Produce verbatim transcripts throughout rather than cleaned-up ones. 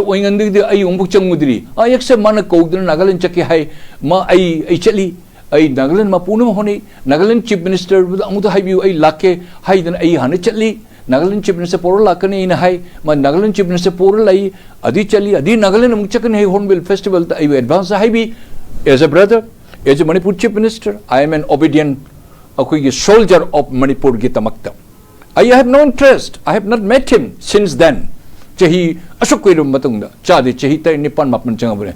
ꯑꯣꯏꯉꯟꯗꯒꯤꯗꯤ ꯑꯩ ꯑꯃꯨꯛ ꯆꯪꯉꯨꯗ꯭ꯔꯤ꯫ ꯑꯥ, ꯑꯦꯛꯁꯦꯞ ꯃꯥꯅ ꯀꯧꯗꯅ ꯅꯥꯒꯥꯂꯦꯟ ꯆꯠꯀꯦ ꯍꯥꯏ, ꯃꯥ ꯑꯩ, ꯑꯩ ꯆꯠꯂꯤ꯫ ꯑꯩ ꯅꯥꯒꯥꯂꯦꯟ ꯃꯄꯨꯅꯕ ꯍꯣꯠꯅꯩ꯫ ꯅꯥꯒꯥꯂꯦꯟ ꯆꯤꯐ ꯃꯤꯅꯤꯁꯇꯔꯗ ꯑꯃꯨꯛꯇ ꯍꯥꯏꯕꯤꯌꯨ, ꯑꯩ ꯂꯥꯛꯀꯦ ꯍꯥꯏꯗꯅ ꯑꯩ ꯍꯥꯟꯅ ꯆꯠꯂꯤ꯫ ꯅꯥꯒꯥꯂꯦꯟ ꯆꯤꯐ ꯃꯤꯅꯤꯁꯇꯔ ꯄꯨꯔ ꯂꯥꯛꯀꯅꯤ ꯑꯩꯅ ꯍꯥꯏ꯫ ꯃꯥ ꯅꯥꯒꯥꯂꯦꯟ ꯆꯤꯐ ꯃꯤꯅꯤꯁꯇꯔ ꯄꯨꯔ ꯂꯥꯛꯏ꯫ ꯑꯗꯨ ꯆꯠꯂꯤ, ꯑꯗꯨ ꯅꯥꯒꯥꯂꯦꯟ ꯑꯃꯨꯛ ꯆꯠꯀꯅꯤ ꯍꯥꯏ ꯍꯣꯔꯟꯕꯤꯜ ꯐꯦꯁꯇꯤꯚꯦꯜꯗ꯫ ꯑꯩꯕꯨ ꯑꯦꯗꯚꯥꯟꯁꯇ ꯍꯥꯏꯕꯤ, as a brother, as a Manipur chief minister, I am an obedient, ꯑꯩꯈꯣꯏꯒꯤ soldier of ꯃꯅꯤꯄꯨꯔꯒꯤꯗꯃꯛꯇ꯫ I have no interest. I have not met him since then. ꯆꯍꯤ ꯑꯁꯨꯛ ꯀꯨꯏꯔꯕ ꯃꯇꯨꯡꯗ, ꯆꯥꯗꯦ, ꯆꯍꯤ ꯇꯔꯦꯠ, ꯅꯤꯄꯥꯟ, ꯃꯥꯄꯟ ꯆꯪꯉꯕꯅꯦ꯫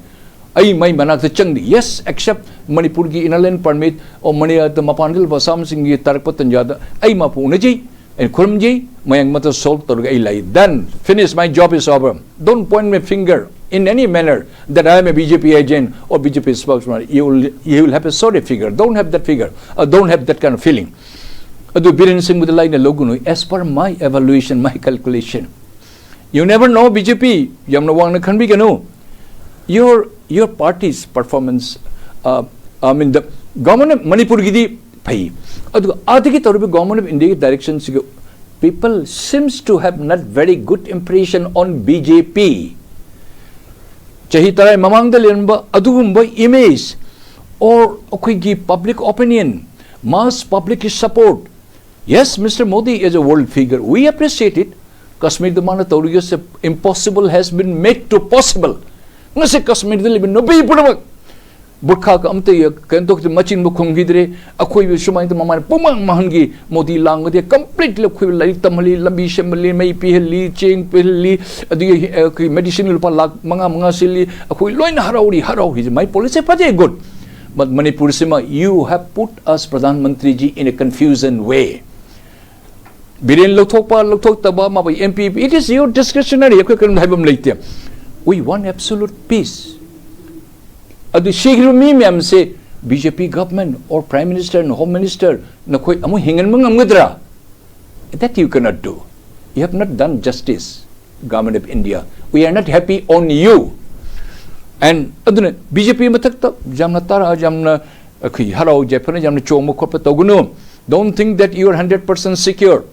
ꯑꯩ ꯃꯩ ꯃꯅꯥꯛꯇ ꯆꯪꯗꯦ꯫ Yes, except ꯃꯅꯤꯄꯨꯔꯒꯤ inner line permit or ꯃꯅꯤ-, ꯑꯗ ꯃꯄꯥꯟꯗ ꯂꯩꯕ ꯑꯁꯥꯝꯁꯤꯡꯒꯤ ꯇꯥꯔꯛꯄ ꯇꯟꯖꯥꯗ ꯑꯩ ꯃꯥꯄꯨ ꯎꯅꯖꯩ, ꯑꯩꯅ ꯈꯨꯔꯨꯝꯖꯩ, ꯃꯌꯥꯝ ꯃꯇ solve ꯇꯧꯔꯒ ꯑꯩ ꯂꯥꯛꯏ꯫ Then finish, my job is over. Don't point my finger in any manner that I am a B J P agent or B J P spokesman. You will, you will have a sorry figure. Don't have that figure. Uh, don't have that kind of feeling. ꯑꯗꯨ ꯕꯤꯔꯦꯟ ꯁꯤꯡꯕꯨꯗꯤ ꯂꯥꯏꯅ ꯂꯧꯒꯅꯨ꯫ As per my evaluation, my calculation, you never know, B J P ꯌꯥꯝꯅ ꯋꯥꯡꯅ ꯈꯟꯕꯤꯒꯅꯨ꯫ Your, your party's performance, uh, I mean, the government of ꯃꯅꯤꯄꯨꯔꯒꯤꯗꯤ ꯐꯩ, ꯑꯗꯨꯒ ꯑꯥꯗꯒꯤ ꯇꯧꯔꯤꯕ government of Indiaꯒꯤ directionꯁꯤꯒ, people seems to have not very good impression on B J P. ꯆꯍꯤ ꯇꯔꯥ ꯃꯃꯥꯡꯗ ꯂꯩꯔꯝꯕ ꯑꯗꯨꯒꯨꯝꯕ image or ꯑꯩꯈꯣꯏꯒꯤ public opinion, mass public support, yes, Mister Modi is a world figure, we appreciate it. ꯀꯁꯃꯤꯔꯗ ꯃꯥꯅ ꯇꯧꯔꯤꯕꯁꯦ, impossible has been made to possible. ꯉꯁꯤ ꯀꯁꯃꯤꯔꯗ ꯂꯩꯕ ꯅꯨꯄꯤ ꯄꯨꯝꯅꯃꯛ ꯕꯨꯔꯈꯥꯒ ꯑꯝꯇ ꯀꯩꯅꯣ ꯇꯧꯗꯦ, ꯃꯆꯤꯟꯕꯨ ꯈꯨꯝꯈꯤꯗ꯭ꯔꯦ꯫ ꯑꯩꯈꯣꯏꯕꯨ ꯁꯨꯃꯥꯏꯅ ꯃꯃꯥꯏꯅ ꯄꯨꯡꯃꯥꯡ ꯃꯥꯡꯍꯟꯈꯤ꯫ ꯃꯣꯗꯤ ꯂꯥꯡꯕꯗꯤ completely ꯑꯩꯈꯣꯏꯕꯨ ꯂꯥꯏꯔꯤꯛ ꯇꯝꯍꯜꯂꯤ, ꯂꯝꯕꯤ ꯁꯦꯝꯍꯜꯂꯤ, ꯃꯩ ꯄꯤꯍꯜꯂꯤ, ꯆꯦꯡ ꯄꯤꯍꯜꯂꯤ, ꯑꯗꯒꯤ ꯑꯩꯈꯣꯏ medicine ꯂꯨꯄꯥ ꯂꯥꯈ ꯃꯉꯥ ꯃꯉꯥ ꯁꯤꯜꯂꯤ꯫ ꯑꯩꯈꯣꯏ ꯂꯣꯏꯅ ꯍꯔꯥꯎꯔꯤ, ꯍꯔꯥꯎꯔꯤ꯫ My policy ꯐꯖꯩ, good. But ꯃꯅꯤꯄꯨꯔꯁꯤꯃ, you have put us, Pradhan ꯃꯟꯇ꯭ꯔꯤꯖꯤ, in a confusion way. Biren ꯂꯧꯊꯣꯛꯄ, ꯂꯧꯊꯣꯛꯇꯕ, ꯃꯥꯕꯨ M P, it is your discretionary, ꯑꯩꯈꯣꯏ ꯀꯔꯤꯝꯇ ꯍꯥꯏꯐꯝ ꯂꯩꯇꯦ꯫ We want absolute peace. ꯑꯗꯨ ꯁꯤꯈ꯭ꯔꯤꯕ ꯃꯤ ꯃꯌꯥꯝꯁꯦ B J P government or Prime Minister and Home Minister ꯅꯈꯣꯏ ꯑꯃꯨꯛ ꯍꯤꯡꯍꯟꯕ ꯉꯝꯒꯗ꯭ꯔꯥ? That you cannot do. You have not done justice, Government of India. We are not happy on you. And ꯑꯗꯨꯅ B J P ꯃꯊꯛꯇ ꯌꯥꯝꯅ ꯇꯔꯥ, ꯌꯥꯝꯅ ꯑꯩꯈꯣꯏ ꯍꯔꯥꯎ ꯌꯥꯏꯐꯅ ꯌꯥꯝꯅ ꯆꯣꯡꯕ ꯈꯣꯠꯄ ꯇꯧꯒꯅꯨ꯫ Don't think that you are hundred percent secure.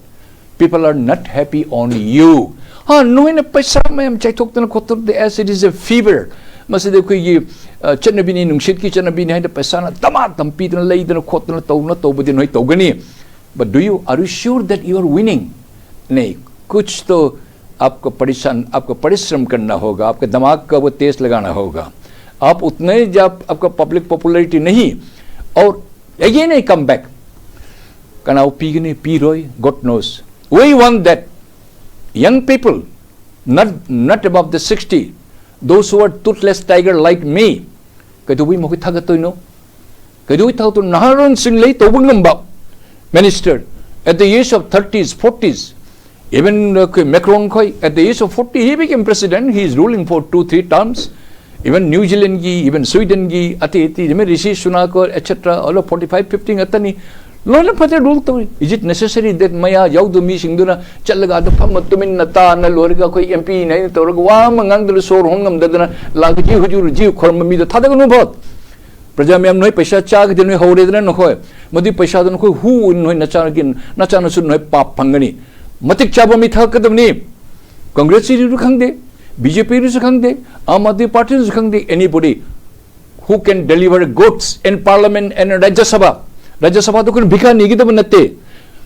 People are not happy on you. ꯍꯥ, ꯅꯣꯏꯅ ꯄꯩꯁꯥ ꯃꯌꯥꯝ ꯆꯥꯏꯊꯣꯛꯇꯅ ꯈꯣꯠꯇꯅ, as it is a fever, ꯃꯁꯤꯗꯤ ꯑꯩꯈꯣꯏꯒꯤ, ꯑ, ꯆꯠꯅꯕꯤꯅꯤ, ꯅꯨꯡꯁꯤꯠꯀꯤ ꯆꯠꯅꯕꯤꯅꯤ ꯍꯥꯏꯅ ꯄꯩꯁꯥꯅ ꯗꯃꯥ ꯗꯝ ꯄꯤꯗꯅ ꯂꯩꯗꯅ ꯈꯣꯠꯇꯅ ꯇꯧꯅ ꯇꯧꯕꯗꯤ ꯅꯣꯏ ꯇꯧꯒꯅꯤ. But do you, are you sure that you are winning? नहीं, कुछ तो आपको परेशान, आपको परिश्रम करना होगा, आपके दिमाग का वो तेज लगाना होगा. आप उतने जब आपका पब्लिक पॉपुलैरिटी नहीं, और again I come back, ꯀꯅꯥ ꯄꯤꯒꯅꯤ, ꯄꯤꯔꯣꯏ, God knows. We want that young people, not, not above the sixty, those who are toothless tiger like me, ꯀꯩꯗꯧꯕꯩ ꯃꯈꯣꯏ ꯊꯥꯒꯠꯇꯣꯏꯅꯣ? ꯀꯩꯗꯧꯕꯩ ꯊꯥꯒꯠꯇꯣꯏꯅꯣ? ꯅꯍꯥꯔꯣꯟꯁꯤꯡ ꯂꯩ ꯇꯧꯕ ꯉꯝꯕ minister at the age of thirties, forties, even, uh, Macron ꯈꯣꯏ, at the age of forty, he became president, he is ruling for two, three terms. Even New Zealand ꯒꯤ, even Sweden ꯒꯤ, ꯑꯇꯩ ꯑꯇꯩ, even ꯔꯤꯁꯤ ꯁꯨꯅꯥꯛ ꯈꯣꯏ, et cetera, all of forty-five, fifty ꯉꯥꯛꯇꯅꯤ. ꯂꯣꯏꯅ ꯐꯖꯅ rule ꯇꯧꯏ. Is it necessary that ꯃꯌꯥ ꯌꯥꯎꯗꯕ ꯃꯤꯁꯤꯡꯗꯨꯅ ꯆꯠꯂꯒ ꯑꯗꯨ ꯐꯝꯃ ꯇꯨꯃꯤꯟꯅ ꯇꯥꯅ ꯂꯣꯏꯔꯒ ꯑꯩꯈꯣꯏ M P ꯅ ꯑꯩꯅ ꯇꯧꯔꯒ ꯋꯥ ꯑꯃ ꯉꯥꯡꯗꯅ ꯁꯣꯔ ꯍꯣꯟ ꯉꯝꯗꯗꯅ ꯂꯥꯛꯑꯒ ꯖꯤ ꯍꯨꯖꯨꯔ ꯖꯤ ꯈꯣꯏꯔꯝꯕ ꯃꯤꯗꯣ ꯊꯥꯗꯒꯅꯨ ꯚꯣꯠ? ꯄ꯭ꯔꯖꯥ ꯃꯌꯥꯝ, ꯅꯣꯏ ꯄꯩꯁꯥ ꯆꯥꯒꯗꯤ ꯅꯣꯏ ꯍꯧꯔꯦꯗꯅ ꯅꯈꯣꯏ, ꯃꯗꯨꯏ ꯄꯩꯁꯥꯗꯣ ꯅꯈꯣꯏ ꯍꯨ ꯑꯣꯏꯅ ꯅꯣꯏ ꯅꯆꯥꯒꯤ, ꯅꯆꯥꯅꯁꯨ ꯅꯣꯏ ꯄꯥꯞ ꯐꯪꯒꯅꯤ. ꯃꯇꯤꯛ ꯆꯥꯕ ꯃꯤ ꯊꯥꯒꯠꯀꯗꯕꯅꯤ. ꯀꯪꯒ꯭ꯔꯦꯁꯁꯤꯁꯨ ꯈꯪꯗꯦ, B J P ꯅꯁꯨ ꯈꯪꯗꯦ, ꯑꯥꯝ ꯑꯥꯗꯃꯤ ꯄꯥꯔꯇꯤꯅꯁꯨ ꯈꯪꯗꯦ, anybody who can deliver goods in parliament and Rajya Sabha. ꯔꯥꯖ꯭ꯌ ꯁꯚꯥꯗ ꯑꯩꯈꯣꯏꯅ ꯚꯤꯈꯥ ꯅꯤꯒꯗꯕ ꯅꯠꯇꯦ.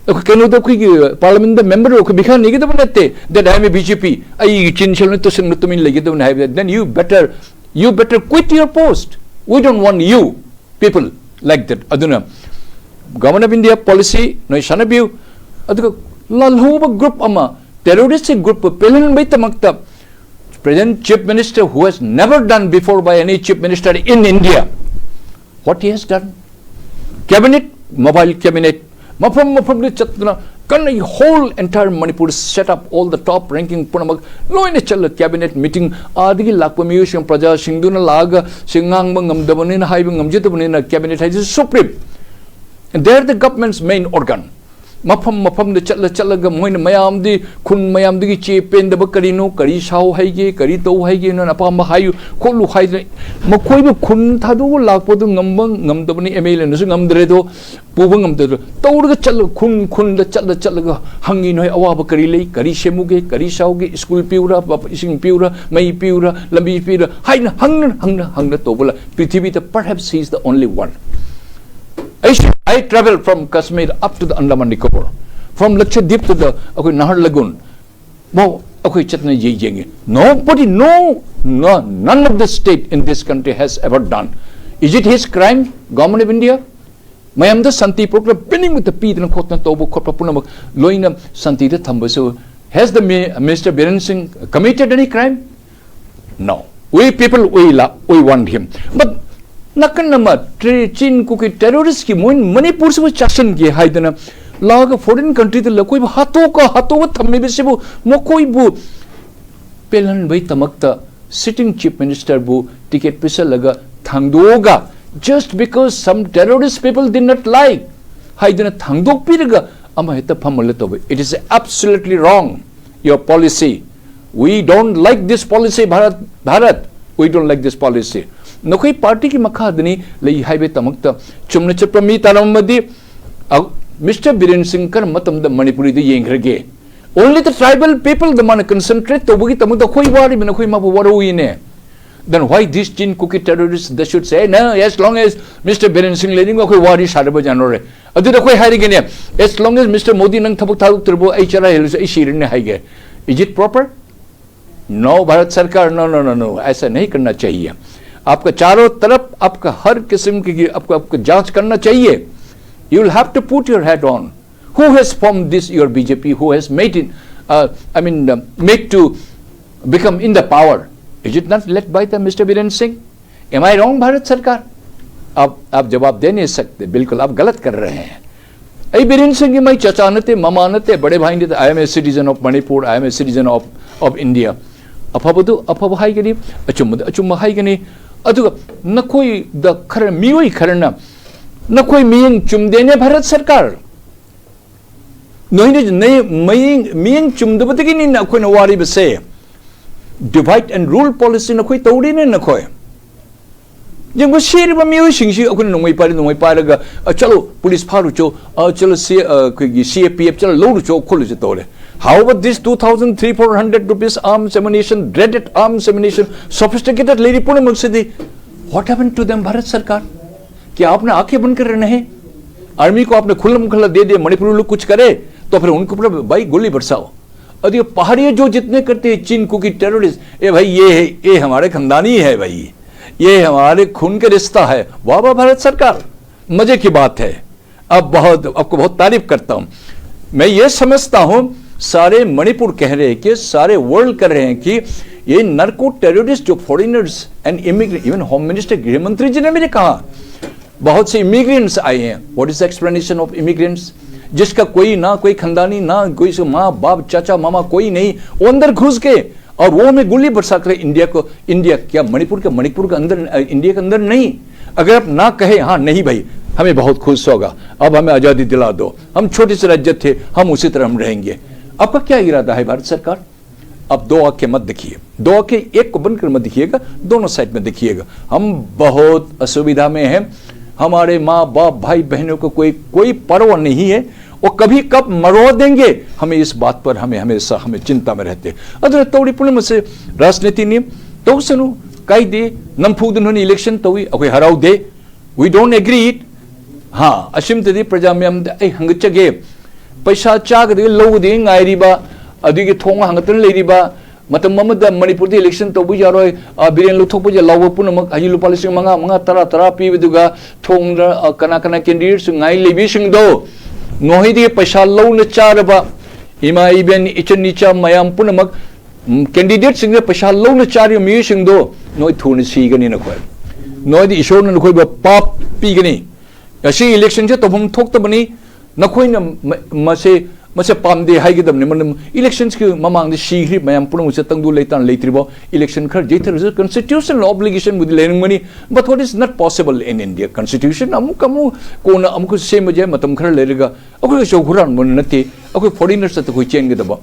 ꯑꯩꯈꯣꯏ ꯀꯩꯅꯣꯗ, ꯑꯩꯈꯣꯏꯒꯤ ꯄꯥꯔꯂꯤꯌꯥꯃꯦꯟꯗ ꯃꯦꯝꯕꯔ ꯑꯩꯈꯣꯏ ꯚꯤꯈꯥ ꯅꯤꯒꯗꯕ ꯅꯠꯇꯦ. That I am a B J P, ꯑꯩꯒꯤ ꯆꯤꯟ ꯁꯦꯜꯅ ꯇꯨꯁꯤꯟꯅ ꯇꯨꯃꯤꯟ ꯂꯩꯒꯗꯕꯅꯤ ꯍꯥꯏꯕꯗ, then you better, you better quit your post. We don't want you people like that. ꯑꯗꯨꯅ Government of India policy ꯅꯣꯏ ꯁꯥꯟꯅꯕꯤꯌꯨ. ꯑꯗꯨꯒ ꯂꯥꯜꯍꯧꯕ group ꯑꯃ, terrorist group ꯄꯦꯜꯍꯟꯕꯩꯗꯃꯛꯇ, present Chief Minister, who has never done before by any Chief Minister in India, what he has done? Cabinet, mobile cabinet, ꯃꯐꯝ ꯃꯐꯝꯗ ꯆꯠꯇꯨꯅ ꯀꯟꯅ whole entire Manipur set up, all the top ranking ꯄꯨꯝꯅꯃꯛ ꯂꯣꯏꯅ ꯆꯠꯂ cabinet meeting, ꯑꯥꯗꯒꯤ ꯂꯥꯛꯄ ꯃꯤꯑꯣꯏꯁꯤꯡ, ꯄ꯭ꯔꯖꯥꯁꯤꯡꯗꯨꯅ ꯂꯥꯛꯑꯒ ꯁꯤ ꯉꯥꯡꯕ ꯉꯝꯗꯕꯅꯤꯅ, ꯍꯥꯏꯕ ꯉꯝꯖꯗꯕꯅꯤꯅ, cabinet ꯍꯥꯏꯁꯤ supreme, and they are the government's main organ. ꯃꯐꯝ ꯃꯐꯝꯗ ꯆꯠꯂ ꯆꯠꯂꯒ ꯃꯣꯏꯅ ꯃꯌꯥꯝꯗꯤ, ꯈꯨꯟ ꯃꯌꯥꯝꯗꯒꯤ ꯆꯦ ꯄꯦꯟꯗꯕ ꯀꯔꯤꯅꯣ, ꯀꯔꯤ ꯁꯥꯎ ꯍꯥꯏꯒꯦ, ꯀꯔꯤ ꯇꯧ ꯍꯥꯏꯒꯦ, ꯅꯪ ꯑꯄꯥꯝꯕ ꯍꯥꯏꯌꯨ ꯈꯣꯠꯂꯨ ꯍꯥꯏꯗꯅ ꯃꯈꯣꯏꯕꯨ ꯈꯨꯟ ꯊꯥꯗꯣꯛꯑ ꯂꯥꯛꯄꯗꯨ ꯉꯝꯕ ꯉꯝꯗꯕꯅꯤ, ꯑꯦꯝ ꯑꯦꯜ ꯑꯦꯅꯁꯨ ꯉꯝꯗ꯭ꯔꯦꯗꯣ, ꯄꯨꯕ ꯉꯝꯗ꯭ꯔꯦꯗꯣ꯫ ꯇꯧꯔꯒ ꯆꯠꯂꯒ, ꯈꯨꯟ ꯈꯨꯟꯗ ꯆꯠꯂ ꯆꯠꯂꯒ ꯍꯪꯉꯤ, ꯅꯣꯏ ꯑꯋꯥꯕ ꯀꯔꯤ ꯂꯩ, ꯀꯔꯤ ꯁꯦꯝꯃꯨꯒꯦ, ꯀꯔꯤ ꯁꯥꯎꯒꯦ, ꯁ꯭ꯀꯨꯜ ꯄꯤꯌꯨꯔꯥ, ꯏꯁꯤꯡ ꯄꯤꯌꯨꯔꯥ, ꯃꯩ ꯄꯤꯌꯨꯔꯥ, ꯂꯝꯕꯤ ꯄꯤꯌꯨꯔꯥ ꯍꯥꯏꯅ ꯍꯪꯅ ꯍꯪꯅ ꯍꯪꯅ ꯇꯧꯕ ꯂ-, ꯄ꯭ꯔꯤꯊꯤꯕꯤꯗ perhaps he is the only one. I should, I travel from Kashmir up to the Andaman Nicobar, from Lakshadweep to the, ꯑꯩꯈꯣꯏ, Naharlagun. ꯃꯣ ꯑꯩꯈꯣꯏ ꯆꯠꯅ ꯌꯦ-, ꯌꯦꯡꯉꯤ꯫ Nobody, no, no, none of the state in this country has ever done. Is it his crime, Government of India? ꯃꯌꯥꯝꯗ ꯁꯥꯟꯇꯤ ꯄꯨꯔꯛꯂ ꯄꯤꯅꯤꯡꯕꯇ ꯄꯤꯗꯅ ꯈꯣꯠꯇꯅ ꯇꯧꯕ ꯈꯣꯠꯄ ꯄꯨꯝꯅꯃꯛ ꯂꯣꯏꯅ ꯁꯥꯟꯇꯤꯗ ꯊꯝꯕꯁꯨ, has the mi-, Mister Biren Singh committed any crime? No. We people, we la-, we want him. But ꯅꯥꯀꯟ ꯑꯃ tree-, ꯆꯤꯟ ꯀꯨꯀꯤ ꯇꯦꯔꯣꯔꯤꯁꯀꯤ ꯃꯣꯏ ꯃꯅꯤꯄꯨꯔꯁꯤꯕꯨ ꯆꯥꯁꯤꯟꯒꯦ ꯍꯥꯏꯗꯅ ꯂꯥꯛꯑꯒ foreign countryꯗ ꯑꯩꯈꯣꯏꯕꯨ ꯍꯥꯠꯇꯣꯛꯑ ꯍꯥꯠꯇꯣꯛꯑ ꯊꯝꯃꯤꯕꯁꯤꯕꯨ, ꯃꯈꯣꯏꯕꯨ ꯄꯦꯜꯍꯟꯕꯒꯤꯗꯃꯛꯇ sitting chief ministerꯕꯨ ticket ꯄꯤꯁꯜꯂꯒ ꯊꯥꯡꯗꯣꯛꯑꯒ, just because some terrorist people did not like ꯍꯥꯏꯗꯅ ꯊꯥꯡꯗꯣꯛꯄꯤꯔꯒ ꯑꯃ ꯍꯦꯛꯇ ꯐꯝꯍꯜꯂ ꯇꯧꯕ, it is absolutely wrong, your policy. We don't like this policy, Bharat, Bharat. We don't like this policy. ꯅꯈꯣꯏ ꯄꯥꯔꯇꯤꯒꯤ ꯃꯈꯥꯗꯅꯤ ꯂꯩ ꯍꯥꯏꯕꯒꯤꯗꯃꯛꯇ ꯆꯨꯝꯅ ꯆꯠꯄ ꯃꯤ ꯇꯥꯔꯝꯃꯗꯤ, ꯑ, ꯃꯤꯁꯇꯔ ꯕꯤꯔꯦꯟ ꯁꯤꯡ ꯀꯔꯝꯕ ꯃꯇꯝꯗ ꯃꯅꯤꯄꯨꯔꯤꯗ ꯌꯦꯡꯈ꯭ꯔꯒꯦ? Only the tribal peopleꯗ ꯃꯥꯅ concentrate ꯇꯧꯕꯒꯤꯗꯃꯛꯇ ꯑꯩꯈꯣꯏ ꯋꯥꯔꯤꯕꯅꯤ, ꯑꯩꯈꯣꯏ ꯃꯥꯕꯨ ꯋꯥꯔꯧꯏꯅꯦ꯫ Then why these Chin Kuki terrorists, they should say, "No, as long as Mister Biren Singh ꯂꯩꯔꯤꯉꯩ ꯑꯩꯈꯣꯏ ꯋꯥꯔꯤ ꯁꯥꯗꯕ ꯌꯥꯅꯔꯣꯏ"? ꯑꯗꯨꯗ ꯑꯩꯈꯣꯏ ꯍꯥꯏꯔꯒꯦꯅꯦ, "As long as Mister Modi ꯅꯪ ꯊꯕꯛ ꯊꯥꯗꯣꯛꯇ꯭ꯔꯕꯣ, ꯑꯩ ꯆꯔꯥ ꯍꯦꯜꯂꯁꯨ ꯑꯩ ꯁꯤꯔꯅꯤ" ꯍꯥꯏꯒꯦ꯫ Is it proper? No, Bharat सरकार, no, no, no, no, ऐसा नहीं करना चाहिए। आपका चारों तरफ आपका हर किस्म की आपको, आपको जांच करना चाहिए। You will have to put your hat on. Who has formed this, your B J P? Who has made it, uh, I mean, uh, made to become in the power? Is it not led by the Mister Biren Singh? Am I wrong, Bharat सरकार? आप, आप जवाब दे नहीं सकते, बिल्कुल आप गलत कर रहे हैं। ꯑꯩ ꯕꯤꯔꯦꯟ ꯁꯤꯡꯒꯤ ꯃꯩ ꯆꯆꯥ ꯅꯠꯇꯦ, ꯃꯃꯥ ꯅꯠꯇꯦ, ꯕꯗꯦ ꯚꯥꯏ ꯅꯠꯇꯦ꯫ I am a citizen of Manipur, I am a citizen of, of India. ꯑꯐꯕꯗꯨ ꯑꯐꯕ ꯍꯥꯏꯒꯅꯤ, ꯑꯆꯨꯝꯕꯗꯨ ꯑꯆꯨꯝꯕ ꯍꯥꯏꯒꯅꯤ꯫ ꯑꯗꯨꯒ ꯅꯈꯣꯏꯗ ꯈꯔ, ꯃꯤꯑꯣꯏ ꯈꯔꯅ ꯅꯈꯣꯏ ꯃꯤꯠꯌꯦꯡ ꯆꯨꯝꯗꯦꯅꯦ ꯚꯥꯔꯠ ꯁꯔꯀꯥꯔ, ꯅꯣꯏꯅ ꯅꯣꯏ ꯃꯌꯦꯡ ꯃꯤꯠꯌꯦꯡ ꯆꯨꯝꯗꯕꯗꯒꯤꯅꯤꯅ ꯑꯩꯈꯣꯏꯅ ꯋꯥꯔꯤꯕꯁꯦ꯫ Divide and rule policy ꯅꯈꯣꯏ ꯇꯧꯔꯤꯅꯦ ꯅꯈꯣꯏ꯫ ꯌꯦꯡꯉꯨ, ꯁꯤꯔꯤꯕ ꯃꯤꯑꯣꯏꯁꯤꯡꯁꯤ ꯑꯩꯈꯣꯏꯅ ꯅꯣꯡꯃꯩ ꯄꯥꯏꯔ ꯅꯣꯡꯃꯩ ꯄꯥꯏꯔꯒ, "ꯑ, ꯆꯠꯂꯣ, ꯄꯨꯂꯤꯁ ꯐꯥꯔꯨꯆꯣ, ꯑ, ꯆꯠꯂꯣ, ꯁꯤ, ꯑ, ꯑꯩꯈꯣꯏꯒꯤ C A P F ꯆꯠꯂ ꯂꯧꯔꯨꯆꯣ, ꯈꯣꯠꯂꯨꯆꯣ" ꯇꯧꯔꯦ꯫ How about this two thousand three four hundred rupees arms ammunition, dreaded arms ammunition, sophisticated ꯂꯩꯔꯤ ꯄꯨꯝꯅꯃꯛꯁꯤꯗꯤ? What happened to them, Bharat ꯁꯔꯀꯥꯔ? क्या आपने आंखें बंद कर रहे हैं? आर्मी को आपने खुल्लम खुल्ला दे दिया, मणिपुरी लोग कुछ करे तो फिर उनके ऊपर भाई गोली बरसाओ। और ये पहाड़ियों जो जितने करते हैं चीन कुकी टेररिस्ट, ए भाई, ये है, ये हमारे खानदानी है भाई, ये हमारे खून का रिश्ता है। वाह वाह भारत सरकार, मजे की बात है। अब बहुत, आपको बहुत तारीफ करता हूं। मैं ये समझता हूं, सारे मणिपुर कह रहे हैं कि सारे वर्ल्ड कर रहे हैं कि ये नार्को टेररिस्ट जो foreigners and immigrant, even home minister, गृह मंत्री जी ने भी कहा, बहुत से इमिग्रेंट्स आए हैं। What is the explanation of immigrants? जिसका कोई ना कोई खानदानी, ना कोई से माँ बाप, चाचा मामा, कोई नहीं, वो अंदर घुस गए और वो हमें गोली बरसा कर इंडिया को, इंडिया क्या मणिपुर के, मणिपुर के अंदर, अ, इंडिया के अंदर नहीं। अगर आप ना कहे, "हाँ, नहीं भाई, हमें बहुत खुश होगा, अब हमें आज़ादी दिला दो, हम छोटे से राज्य थे, हम उसी तरह हम रहेंगे।" आपका क्या इरादा है भारत सरकार? आप दो आंखें मत दिखाइए, दो आंखें एक को बंद कर मत दिखाइएगा, दोनों साइड में दिखाइएगा। हम बहुत असुविधा में हैं, हमारे माँ बाप, भाई बहनों को कोई, कोई परवाह नहीं है, और कभी कब मरवा देंगे, हमें इस बात पर हमें हमेशा हमें चिंता में रहते हैं। ꯑꯗꯨꯅ ꯇꯧꯔꯤ ꯄꯨꯝꯅꯃꯛꯁꯦ ꯔꯥꯖꯅꯤꯇꯤꯅꯤ, ꯇꯧꯁꯅꯨ, ꯀꯥꯏꯗꯦ꯫ ꯅꯝꯐꯨꯗ ꯅꯣꯏꯅ ꯏꯂꯦꯛꯁꯟ ꯇꯧꯏ, ꯑꯩꯈꯣꯏ ꯍꯔꯥꯎꯗꯦ꯫ We don't agree it. ꯍꯥ, ꯑꯁꯤꯝꯇꯗꯤ ꯄ꯭ꯔꯖꯥ ꯃꯌꯥꯝꯗ ꯑꯩ ꯍꯪꯒꯠꯆꯒꯦ꯫ ꯄꯩꯁꯥ ꯆꯥꯒꯗꯒꯤ ꯂꯧꯒꯗꯒꯤ ꯉꯥꯏꯔꯤꯕ, ꯑꯗꯨꯒꯤ ꯊꯣꯡ ꯍꯥꯡꯒꯠꯇꯅ ꯂꯩꯔꯤꯕ, ꯃꯇꯝ ꯑꯃꯗ ꯃꯅꯤꯄꯨꯔꯗ ꯏꯂꯦꯛꯁꯟ ꯇꯧꯕ ꯌꯥꯔꯣꯏ, ꯑ, ꯕꯤꯔꯦꯟ ꯂꯧꯊꯣꯛꯄ ꯌꯥ-, ꯂꯥꯎꯕ ꯄꯨꯝꯅꯃꯛ ꯍꯧꯖꯤꯛ ꯂꯨꯄꯥ ꯂꯤꯁꯤꯡ ꯃꯉꯥ, ꯃꯉꯥ, ꯇꯔꯥ, ꯇꯔꯥ ꯄꯤꯕꯗꯨꯒ ꯊꯣꯡꯗ, ꯑ, ꯀꯅꯥ ꯀꯅꯥ ꯀꯦꯟꯗꯤꯗꯦꯠꯁꯨ ꯉꯥꯏ ꯂꯩꯕꯤꯁꯤꯡꯗꯣ, ꯅꯣꯏꯗꯒꯤ ꯄꯩꯁꯥ ꯂꯧꯅ ꯆꯥꯔꯕ ꯏꯃꯥ ꯏꯕꯦꯟ ꯏꯆꯟ ꯏꯆꯥ ꯃꯌꯥꯝ ꯄꯨꯝꯅꯃꯛ, ꯎꯝ, ꯀꯦꯟꯗꯤꯗꯦꯠꯁꯤꯡꯗ ꯄꯩꯁꯥ ꯂꯧꯅ ꯆꯥꯔꯤꯕ ꯃꯤꯑꯣꯏꯁꯤꯡꯗꯣ ꯅꯣꯏ ꯊꯨꯅ ꯁꯤꯒꯅꯤ ꯅꯈꯣꯏ꯫ ꯅꯣꯏꯗꯤ ꯏꯁꯣꯔꯅ ꯅꯈꯣꯏꯕꯨ ꯄꯥꯞ ꯄꯤꯒꯅꯤ꯫ ꯉꯁꯤ ꯏꯂꯦꯛꯁꯟꯁꯦ ꯇꯧꯐꯝ ꯊꯣꯛꯇꯕꯅꯤ꯫ ꯅꯈꯣꯏꯅ ꯃ-, ꯃꯁꯦ, ꯃꯁꯦ ꯄꯥꯝꯗꯦ ꯍꯥꯏꯒꯗꯕꯅꯤ꯫ ꯃꯔꯝ, ꯏꯂꯦꯛꯁꯟꯁꯀꯤ ꯃꯃꯥꯡꯗ ꯁꯤꯈ꯭ꯔꯤꯕ ꯃꯌꯥꯝ ꯄꯨꯝꯅꯃꯛꯁꯦ ꯇꯪꯗꯨ ꯂꯩꯇꯥꯅ ꯂꯩꯇ꯭ꯔꯤꯕꯣ? ꯏꯂꯦꯛꯁꯟ ꯈꯔ ꯌꯩꯊꯔꯁꯨ constitutional obligation ꯕꯨꯗꯤ ꯂꯩꯔꯝꯒꯅꯤ, but what is not possible in India? Constitution ꯑꯃꯨꯛ ꯑꯃꯨꯛ ꯀꯣꯟꯅ ꯑꯃꯨꯛꯀ ꯁꯦꯝꯕ ꯌꯥꯏ, ꯃꯇꯝ ꯈꯔ ꯂꯩꯔꯒ꯫ ꯑꯩꯈꯣꯏ ꯀꯩꯁꯨ ꯍꯨꯔꯥꯟꯕ ꯅꯠꯇꯦ, ꯑꯩꯈꯣꯏ foreigners ꯇ ꯑꯩꯈꯣꯏ ꯆꯦꯟꯒꯗꯕ꯫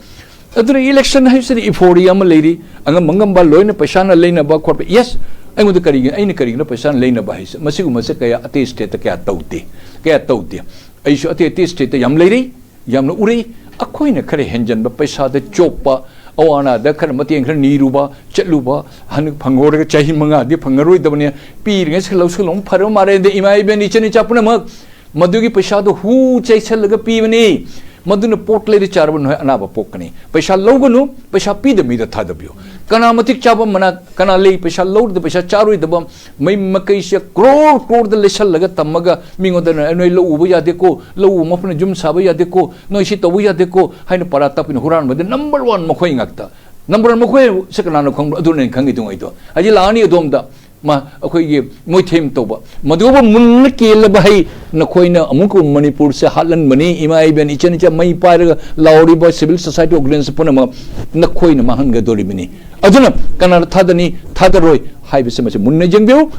ꯑꯗꯨꯅ ꯏꯂꯦꯛꯁꯟ ꯍꯥꯏꯕꯁꯤꯗꯤ euphoria ꯑꯃ ꯂꯩꯔꯤ, ꯑꯉꯝ ꯑꯉꯝꯕ ꯂꯣꯏꯅ ꯄꯩꯁꯥꯅ ꯂꯩꯅꯕ ꯈꯣꯠꯄ꯫ Yes, ꯑꯩꯉꯣꯟꯗ ꯀꯔꯤꯒꯤ, ꯑꯩꯅ ꯀꯔꯤꯒꯤꯅꯣ ꯄꯩꯁꯥꯅ ꯂꯩꯅꯕ ꯍꯥꯏꯁꯦ? ꯃꯁꯤꯒꯨꯝꯕꯁꯦ ꯀꯌꯥ ꯑꯇꯩ state ꯇ ꯀꯌꯥ ꯇꯧꯗꯦ, ꯀꯌꯥ ꯇꯧꯗꯦ꯫ ꯑꯩꯁꯨ ꯑꯇꯩ ꯑꯇꯩ state ꯇ ꯌꯥꯝ ꯂꯩꯔꯤ, ꯌꯥꯝꯅ ꯎꯔꯤ꯫ ꯑꯩꯈꯣꯏꯅ ꯈꯔ ꯍꯦꯟꯖꯟꯕ, ꯄꯩꯁꯥꯗ ꯆꯣꯞꯄ, ꯑꯋꯥ ꯑꯅꯥꯗ ꯈꯔ ꯃꯇꯦꯡ ꯈꯔ ꯅꯤꯔꯨꯕ, ꯆꯠꯂꯨꯕ, ꯍꯟꯗꯛ ꯐꯪꯍꯧꯔꯒ ꯆꯍꯤ ꯃꯉꯥꯗꯤ ꯐꯪꯉꯔꯣꯏꯗꯕꯅꯦ, ꯄꯤꯔꯤꯉꯩꯁꯤꯗ ꯂꯧꯁꯜꯍꯧꯕꯅ ꯐꯔꯕ ꯃꯥꯜꯂꯦ꯫ ꯑꯗ ꯏꯃꯥ ꯏꯕꯦꯟ, ꯏꯆꯟ ꯏꯆꯥ ꯄꯨꯝꯅꯃꯛ, ꯃꯗꯨꯒꯤ ꯄꯩꯁꯥꯗꯣ ꯍꯨ ꯆꯥꯏꯁꯜꯂꯒ ꯄꯤꯕꯅꯤ꯫ ꯃꯗꯨꯅ ꯄꯣꯠ ꯂꯩꯔ ꯆꯥꯔꯕ ꯅꯈꯣꯏ ꯑꯅꯥꯕ ꯄꯣꯛꯀꯅꯤ꯫ ꯄꯩꯁꯥ ꯂꯧꯒꯅꯨ, ꯄꯩꯁꯥ ꯄꯤꯗꯕ ꯃꯤꯗ ꯊꯥꯗꯕꯤꯌꯨ꯫ ꯀꯅꯥ ꯃꯇꯤꯛ ꯆꯥꯕ ꯃꯅꯥ, ꯀꯅꯥ ꯂꯩ ꯄꯩꯁꯥ ꯂꯧꯔꯗ ꯄꯩꯁꯥ ꯆꯥꯔꯣꯏꯗꯕ? ꯃꯩ ꯃꯀꯩꯁꯦ ꯀ꯭ꯔꯣꯔ ꯀ꯭ꯔꯣꯔꯗ ꯂꯩꯁꯜꯂꯒ ꯊꯝꯃꯒ ꯃꯤꯉꯣꯟꯗ ꯅꯣꯏ ꯂꯧ ꯎꯕ ꯌꯥꯗꯦꯀꯣ, ꯂꯧ ꯎꯕ ꯃꯐꯝꯗ ꯌꯨꯝ ꯁꯥꯕ ꯌꯥꯗꯦꯀꯣ, ꯅꯣꯏ ꯁꯤ ꯇꯧꯕ ꯌꯥꯗꯦꯀꯣ ꯍꯥꯏꯅ ꯄꯥꯔꯥ ꯇꯥꯛꯄꯤꯅ ꯍꯨꯔꯥꯟꯕꯗ number one ꯃꯈꯣꯏ ꯉꯥꯛꯇ꯫ Number one ꯃꯈꯣꯏꯁꯦ ꯀꯅꯥꯅꯣ ꯈꯪꯕ꯭ꯔꯣ? ꯑꯗꯨꯅ ꯑꯩꯅ ꯈꯪꯉꯤꯗꯨꯉꯩꯗꯣ꯫ ꯍꯧꯖꯤꯛ ꯂꯥꯛꯑꯅꯤ ꯑꯗꯣꯝꯗ꯫ ꯃꯥ ꯑꯩꯈꯣꯏꯒꯤ ꯃꯣꯏꯊꯦꯝ ꯇꯧꯕ꯫ ꯃꯗꯨꯕꯨ ꯃꯨꯟꯅ ꯀꯦꯜꯂꯕ ꯍꯩ ꯅꯈꯣꯏꯅ ꯑꯃꯨꯛꯀ ꯃꯅꯤꯄꯨꯔꯁꯦ ꯍꯥꯠꯍꯟꯕꯅꯤ꯫ ꯏꯃꯥ ꯏꯕꯦꯟ, ꯏꯆꯟ ꯏꯆꯥ, ꯃꯩ ꯄꯥꯏꯔꯒ ꯂꯥꯎꯔꯤꯕ civil society organization ꯄꯨꯝꯅꯃꯛ ꯅꯈꯣꯏꯅ ꯃꯥꯡꯍꯟꯒꯗꯧꯔꯤꯕꯅꯤ꯫ ꯑꯗꯨꯅ ꯀꯅꯥꯅ ꯊꯥꯗꯅꯤ, ꯊꯥꯗꯔꯣꯏ ꯍꯥꯏꯕꯁꯤ ꯃꯁꯤ ꯃꯨꯟꯅ ꯌꯦꯡꯕꯤꯌꯨ꯫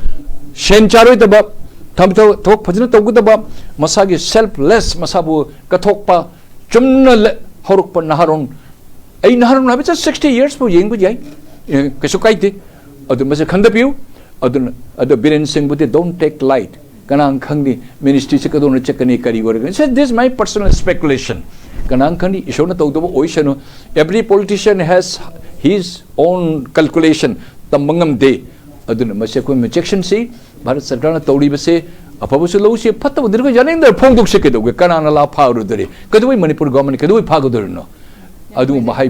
ꯁꯦꯟ ꯆꯥꯔꯣꯏꯗꯕ, ꯊꯕꯛ, ꯊꯕꯛ ꯐꯖꯅ ꯇꯧꯒꯗꯕ, ꯃꯁꯥꯒꯤ selfless, ꯃꯁꯥꯕꯨ ꯀꯠꯊꯣꯛꯄ, ꯆꯨꯝꯅ ꯂ-, ꯍꯧꯔꯛꯄ ꯅꯍꯥꯔꯣꯟ, ꯑꯩ ꯅꯍꯥꯔꯣꯟ ꯍꯥꯏꯕꯁꯦ sixty years ꯐꯥꯎ ꯌꯦꯡꯕ ꯌꯥꯏ, ꯑꯦ, ꯀꯩꯁꯨ ꯀꯥꯏꯗꯦ꯫ ꯑꯗꯨ ꯃꯁꯤ ꯈꯟꯗꯕꯤꯌꯨ꯫ ꯑꯗꯨꯅ, ꯑꯗꯣ ꯕꯤꯔꯦꯟ ꯁꯤꯡꯕꯨꯗꯤ don't take light꯫ ꯀꯅꯥꯅ ꯈꯪꯅꯤ ministryꯁꯦ ꯀꯗꯣꯝꯅ ꯆꯠꯀꯅꯤ, ꯀꯔꯤ ꯑꯣꯏꯔꯒꯅꯤ? So, this is my personal speculation꯫ ꯀꯅꯥꯅ ꯈꯪꯅꯤ, ꯏꯁꯣꯔꯅ ꯇꯧꯗꯕ ꯑꯣꯏꯁꯅꯨ꯫ Every politician has his own calculation꯫ ꯇꯝꯕ ꯉꯝꯗꯦ꯫ ꯑꯗꯨꯅ ꯃꯁꯤ ꯑꯩꯈꯣꯏ ꯆꯦꯛꯁꯤꯟꯁꯤ꯫ ꯚꯥꯔꯠ ꯁꯔꯀꯥꯔꯅ ꯇꯧꯔꯤꯕꯁꯦ ꯑꯐꯕꯁꯨ ꯂꯧꯁꯤ, ꯐꯠꯇꯕꯗꯨ ꯑꯩꯈꯣꯏ ꯌꯥꯅꯤꯡꯗꯅ ꯐꯣꯡꯗꯣꯛꯁꯤ꯫ ꯀꯩꯗꯧꯒꯦ? ꯀꯅꯥꯅ ꯂꯥ ꯐꯥꯔꯨꯗꯣꯔꯤ? ꯀꯩꯗꯧꯕꯩ ꯃꯅꯤꯄꯨꯔ government ꯀꯩꯗꯧꯕꯩ ꯐꯥꯒꯗꯣꯔꯤꯅꯣ? ꯑꯗꯨꯒꯨꯝꯕ ꯍꯥꯏ